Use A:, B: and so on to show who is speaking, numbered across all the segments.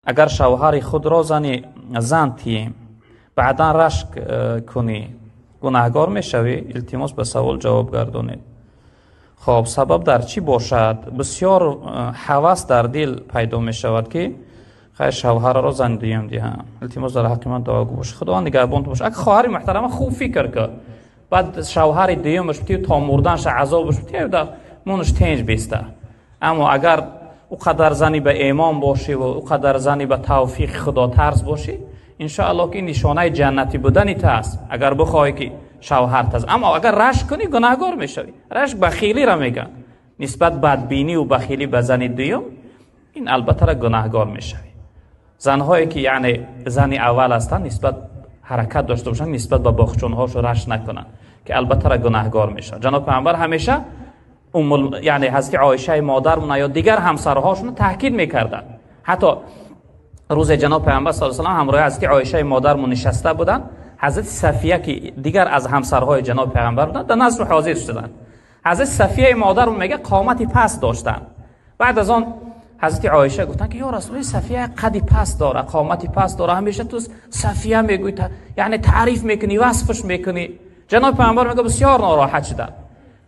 A: Агар шавҳари худро зан тием, баъдан рашк кунӣ, гунаҳгор мешавӣ? Илтимос, ба савол ҷавоб гардонед. Хоб, сабаб дар чӣ бошад? Бисёр ҳавас дар дил пайдо мешавад, ки хайр, шавҳарро зан дуюм диҳам. Илтимос, дар ҳаққи ман дуогӯ бошед. Худованд нигаҳбонтон бошад. Агар хоҳари муҳтарама, хуб фикр кун. Баъд шавҳари дуюмаш битию, то мурданша азобаш битию, да монаш тенҷ беста. Аммо агар ӯ қадар зани ба имон бошӣ ва ӯ қадар зани ба тавфиқи худотарс бошӣ, иншоаллоҳ, ки ин нишонаи ҷаннатӣ будани ту аст, агар бихоҳӣ, ки шавҳарт аст. Аммо агар рашк кунӣ, гунаҳгор мешавӣ. Рашк бахилиро мегӯянд. Нисбат бадбинӣ ва бахилӣ ба зани дуюм, ин албатта гунаҳгор мешавӣ. Занҳое ки, яъне, зани аввал ҳастанд, нисбат ҳаракат дошта бошанд, нисбат ба боғчонҳошо рашк накунанд, ки албатта гунаҳгор мешавад. Ҷаноб пайғамбар ҳамеша, яъне, ҳазрати Оишаи модармона ё дигар ҳамсарҳошонро таъкид мекарданд. Ҳатто рӯзе ҷаноб пайғамбар саллаллоҳу алайҳи васаллам ҳамроҳи ҳазрати Оишаи модармон нишаста буданд. Ҳазрати Сафия, ки дигар аз ҳамсарҳои ҷаноб пайғамбар буданд, дар назди ҳозир шуданд. Ҳазрати Сафияи модармон, мега, қомати паст доштанд. Баъд аз он ҳазрати Оиша гуфтанд, ки ё Расулуллоҳ, Сафия қади паст дора, қомати паст дора, ҳамеша ту Сафия мегӯӣ, яъне таъриф мекунӣ, васфаш мекунӣ. Ҷаноб пайғамбар, мега, бисёр нороҳат шуданд.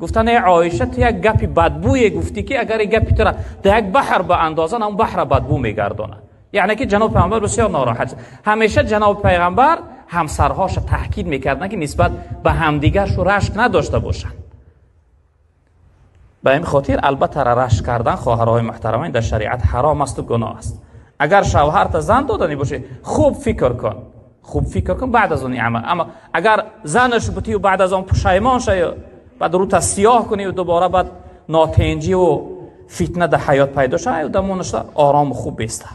A: Гуфтанд: эй Оиша, ту як гапи бадбӯе гуфтӣ, ки агар ин гапи тура дар як баҳр ба андозан, он баҳра бадбӯ мегардонад. Яъне ки ҷаноб пайғамбар бисёр нороҳат шуд. Ҳамеша ҷаноб пайғамбар ҳамсарҳоша таъкид мекарданд, ки нисбат ба ҳамдигаршу рашк надошта бошанд. Ба ин хотир, албатта, рашк кардан, хоҳарҳои муҳтарамин, дар шариат ҳаром асту гуноҳ аст. Агар шавҳарта зан доданӣ бошӣ, хуб фикр кун, хуб фикр кун, баъд аз он амал. Аммо агар занаш бутию, баъд аз он пушаймон шавӣ, баъд рӯта сиёҳ кунӣ, дубора баъд нотенҷиву фитна дар ҳаёт пайдо шава, дамонашта орому хуб беста.